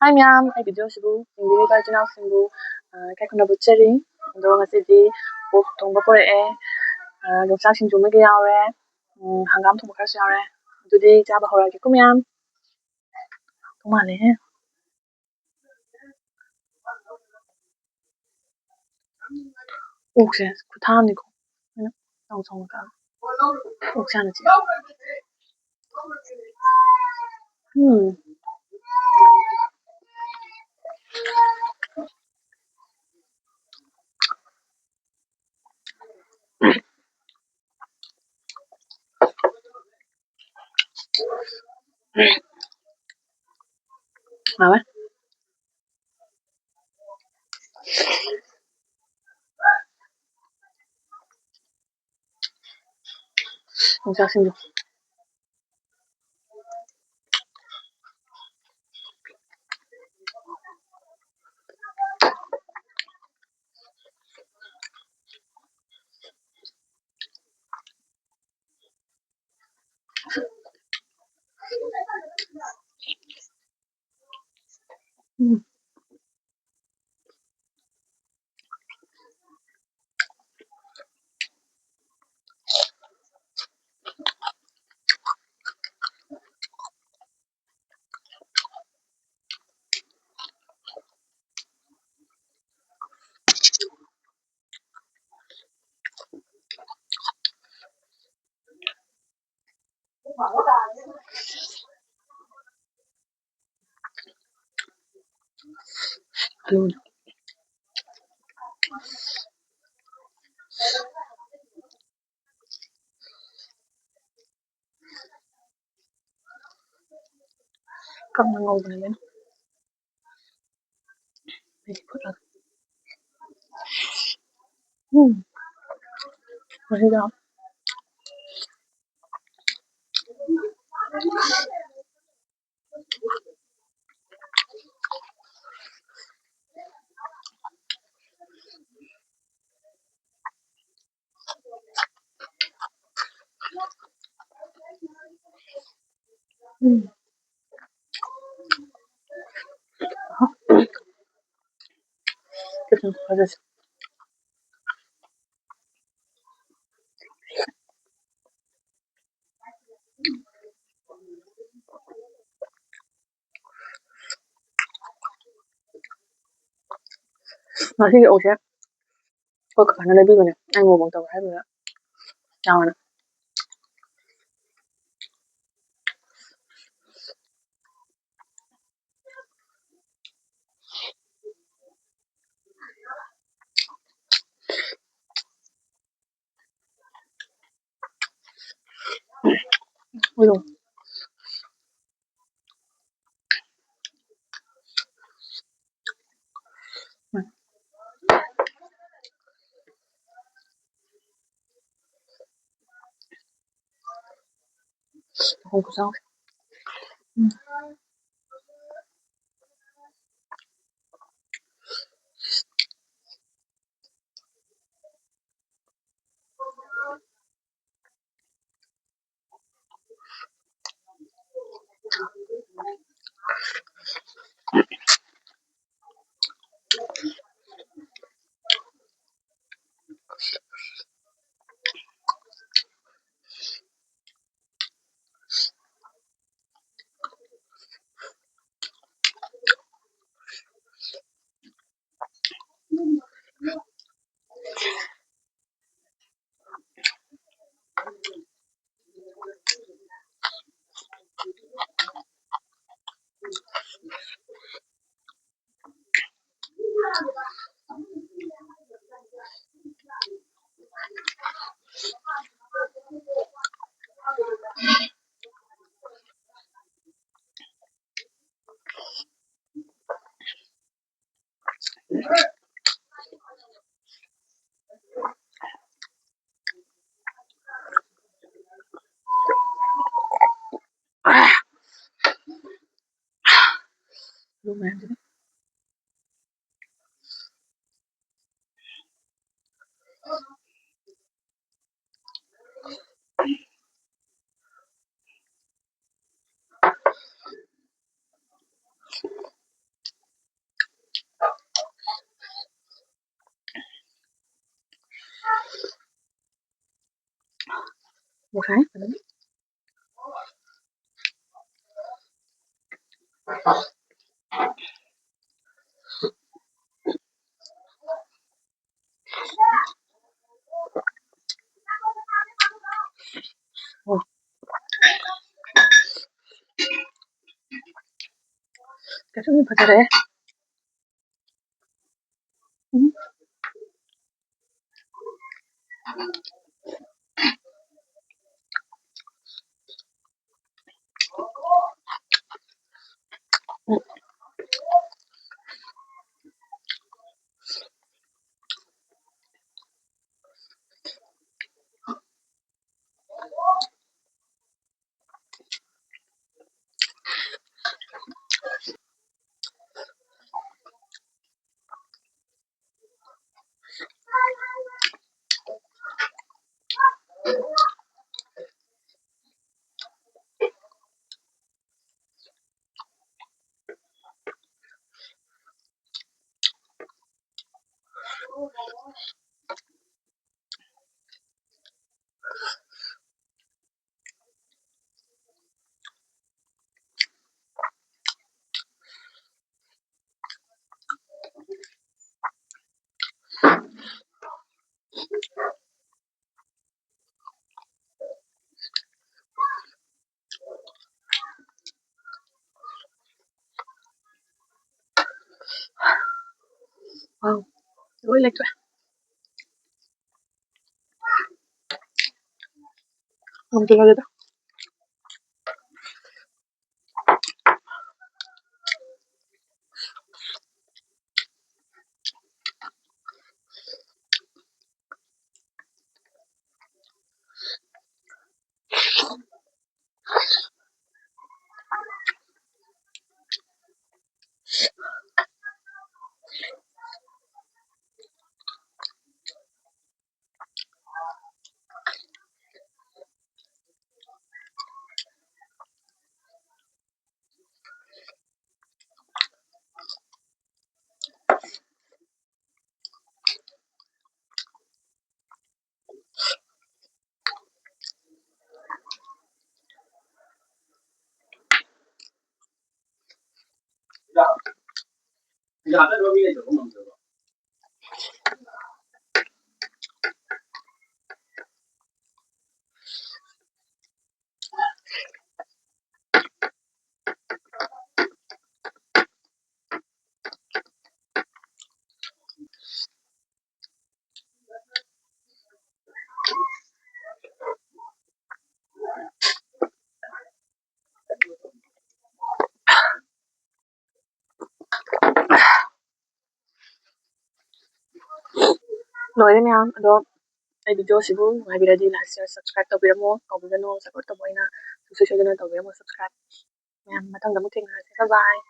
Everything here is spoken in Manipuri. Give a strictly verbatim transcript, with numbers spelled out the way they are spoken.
ꯍꯥꯏ ꯃꯌꯥꯝ, ꯑꯩ video ꯁꯤꯕꯨ ꯌꯦꯡꯕꯤꯔꯤꯕ ꯏꯆꯤꯟ ꯏꯅꯥꯎꯁꯤꯡꯕꯨ, ꯑ, ꯏꯀꯥꯏ ꯈꯨꯝꯅꯕ ꯎꯠꯆꯔꯤ꯫ ꯑꯗꯣ ꯉꯁꯤꯗꯤ ꯄꯣꯛ ꯊꯣꯡꯕ ꯄꯨꯔꯛꯑꯦ, ꯑ, ꯌꯣꯡꯆꯥꯛ ꯁꯤꯡꯖꯨ ꯑꯃꯒ ꯌꯥꯎꯔꯦ, ꯎꯝ, ꯍꯪꯒꯥꯝ ꯊꯣꯡꯕ ꯈꯔꯁꯨ ꯌꯥꯎꯔꯦ꯫ ꯑꯗꯨꯗꯤ ꯆꯥꯕ ꯍꯧꯔꯛꯑꯒꯦꯀꯣ ꯃꯌꯥꯝ꯫ ꯃꯥꯜꯂꯦꯍꯦ꯫ ꯑꯣꯛꯁꯦ ꯈꯨꯊꯥ ꯑꯃꯅꯤꯀꯣ꯫ ꯑꯩꯅ ꯆꯥꯎ ꯆꯥꯎꯅ ꯀꯛꯑꯒ꯫ ꯑꯣꯛꯁꯦ ꯍꯥꯟꯅ ꯆꯤꯛꯑꯦ꯫ ꯎꯝ꯫ ꯍꯥꯎꯋꯦ꯫ ꯌꯣꯡꯆꯥꯛꯁꯤꯡꯗꯣ꯫ ꯎꯝ꯫ ꯀꯪꯅ ꯉꯧꯕꯅꯦ ꯂꯣꯏꯅ꯫ ꯑꯩꯗꯤ ꯐꯨꯠꯂꯒ꯫ ꯎꯝ꯫ ꯃꯍꯤꯗꯣ꯫ ꯎꯝ꯫ ꯇꯤꯐꯤꯟ ꯄꯨꯈꯠꯂꯁꯤ꯫ ꯉꯁꯤꯒꯤ ꯑꯣꯛꯁꯦ ꯑꯩꯈꯣꯏ ꯀꯀꯥꯅ ꯂꯩꯕꯤꯕꯅꯦ, ꯑꯩ ꯃꯣꯃꯣ ꯇꯧꯒꯦ ꯍꯥꯏꯕꯗꯨꯗ ꯆꯥꯎꯅ꯫ ꯇꯧꯈ꯭ꯔꯦ꯫ ꯀꯩꯁꯨꯝ ꯐꯖꯔꯛꯑꯦ꯫ ꯎꯝ꯫ Wow, ꯂꯣꯏ ꯂꯩꯇ꯭ꯔꯦ꯫ ꯉꯝꯗꯦ, ꯉꯝꯗꯦꯗ꯫ ꯂꯣꯏꯔꯦ ꯃꯌꯥꯝ꯫ ꯑꯗꯣ ꯑꯩ video ꯁꯤꯕꯨ ꯅꯨꯡꯉꯥꯏꯕꯤꯔꯗꯤ like, share, subscribe ꯇꯧꯕꯤꯔꯝꯃꯣ꯫ ꯀꯥꯎꯕꯤꯒꯅꯨ, support ꯇꯧꯕ ꯑꯣꯏꯅ ꯁꯨꯡꯁꯣꯏ ꯁꯣꯏꯗꯅ ꯇꯧꯕꯤꯔꯝꯃꯣ subscribe꯫ ꯃꯌꯥꯝ ꯃꯊꯪꯗ ꯑꯃꯨꯛ ꯊꯦꯡꯅꯔꯁꯦ꯫ Bye bye꯫